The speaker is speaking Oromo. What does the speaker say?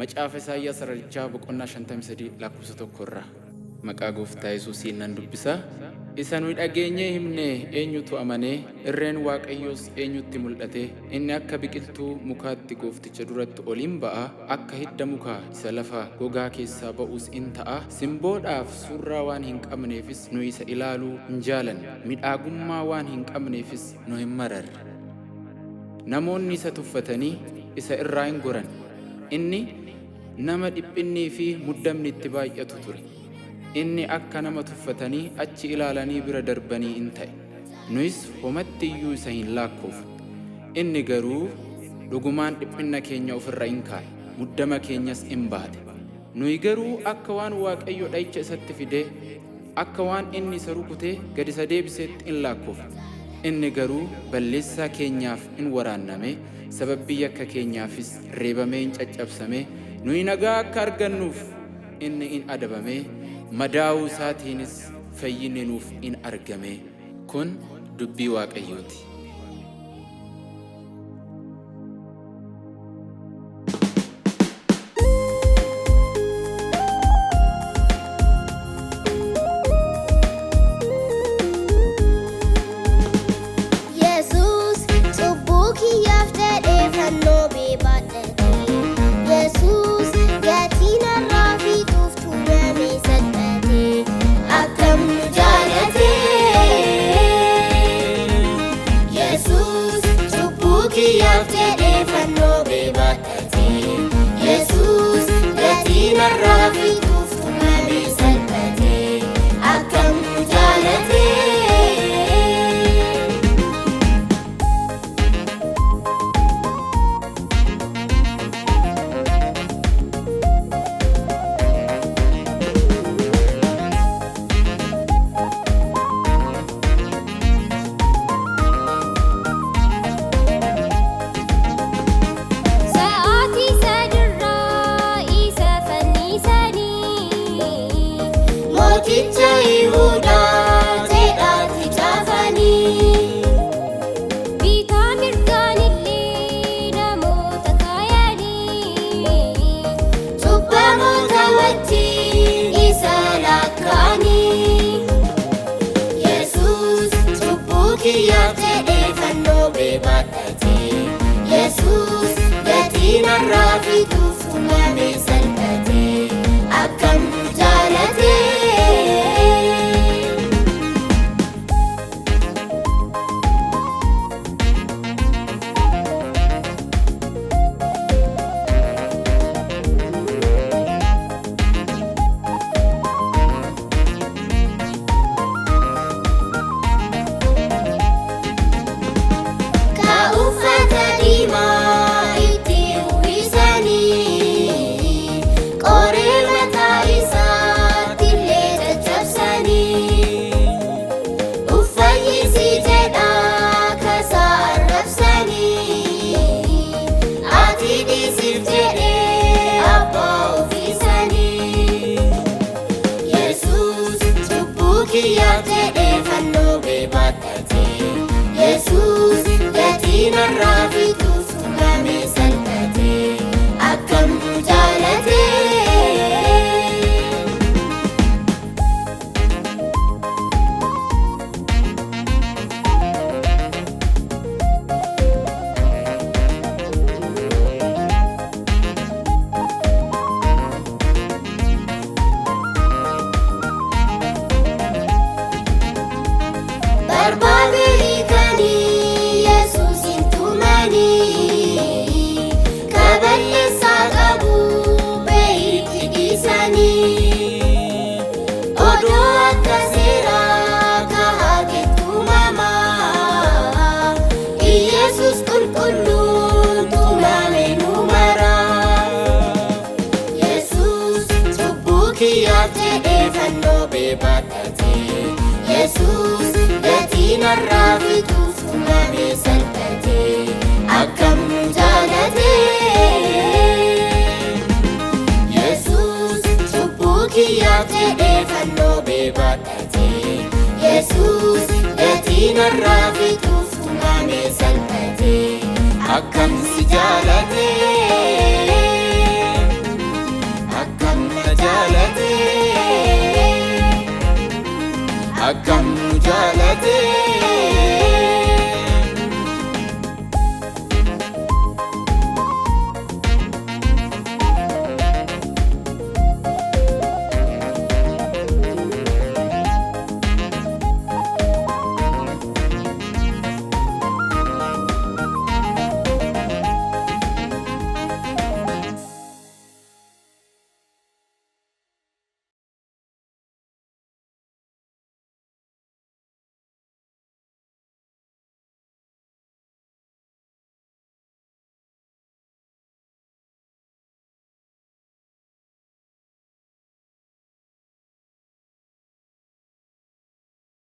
Macaafa Isaayyaas Raajichaa boqonnaa 53 lakkoofsa 1 irraa. Maqaa Gooftaa Yesuusiin nan dubbisa. Isa nuyi dhageenyee himne eenyutu amanee? Irreen Waaqayyoos eenyutti mul'ate? Inni akka biqiltuu mukaatti Goofticha duratti ol in ba'a, akka hidda mukaa isa lafa gogaa keessaa ba'uus in ta'a. Simboodhaaf surraa waan hin qabneefis nuyi isa ilaaluu hin jaalanne, midhaagummaa waan hin qabneefis nu hin mararre. Namoonni isa tuffatanii isa irraa in goran. Inni nama dhiphinnii fi muddamni itti baay'atu ture. Inni akka nama tuffatanii achi ilaalanii bira darbanii in ta'e. Nuyis homatti iyyuu isa hin laakkoofne. Inni garuu dhugumaan dhiphinna keenya of irra in kaa'e, muddama keenyas in baate. Nuyi garuu akka waan Waaqayyo dha'icha isatti fidee, akka waan inni isa rukutee gad isa deebiseetti in laakkoofne. Inni garuu balleessaa keenyaaf in waraanname, sababbii yakka keenyaafis reebamee in caccabsame, nuyi nagaa akka argannuuf inni in adabame, madaa'uu isaatiinis fayyinni nuuf in argame. Kun dubbii Waaqayyoo ti. Yesuus cubbuu kiyyaaf jedhee fannoo bee baadhate. Yesuus gatii narraa fixuuf tumamee salphate. Akkam nu jaalate. Yesuus cubbuu kiyyaaf jedhee fannoo bee baadhate. Yesuus gatii narraa fixuuf tumamee salphate. Akkam nu jaalate. Sa'aatii sadirraa isa fannisanii Mooticha Yihuudaa jedhaatti caafanii. Bitaa mirgaan illee namoota kaayanii Cubbamoota wajjin isa lakkaa'anii. Yesuus cubbuu kiyyaaf jedhee fannoo bee baadhate. Yesuus gatii narraa fixuuf tumamee salphate. Akkam nu jaalate. Ka uffata diimaa itti uwwisanii, qoree mataa isaatti illee caccabsanii, uffayyisii jedhaa kasaa arrabsanii, ati dhiisiif jedhee abbaa ofiisanii. Yesuus cubbuu kiyyaaf jedhee fannoo bee baadhate. Yesuus gatii narraa fixuuf tumamee salphate. Akkam nu jaalate. Barbaade hiikanii Yesuus hin tumanii, kaballeessaa qabu beeyitti dhiisanii. Odoo akka seeraa kaa'ate tumamaa, Yesuus qulqulluun tumame nu maraa. Yesuus cubbuu kiyyaaf jedhee fannoo bee baadhate. Yesuus gatii narraa fixuuf tumamee salphate. Akkam nu jaalate. Yesuus cubbuu kiyyaaf jedhee fannoo bee baadhate. Yesuus gatii narraa fixuuf tumamee salphate. Akkam si jaalate. baadhatee.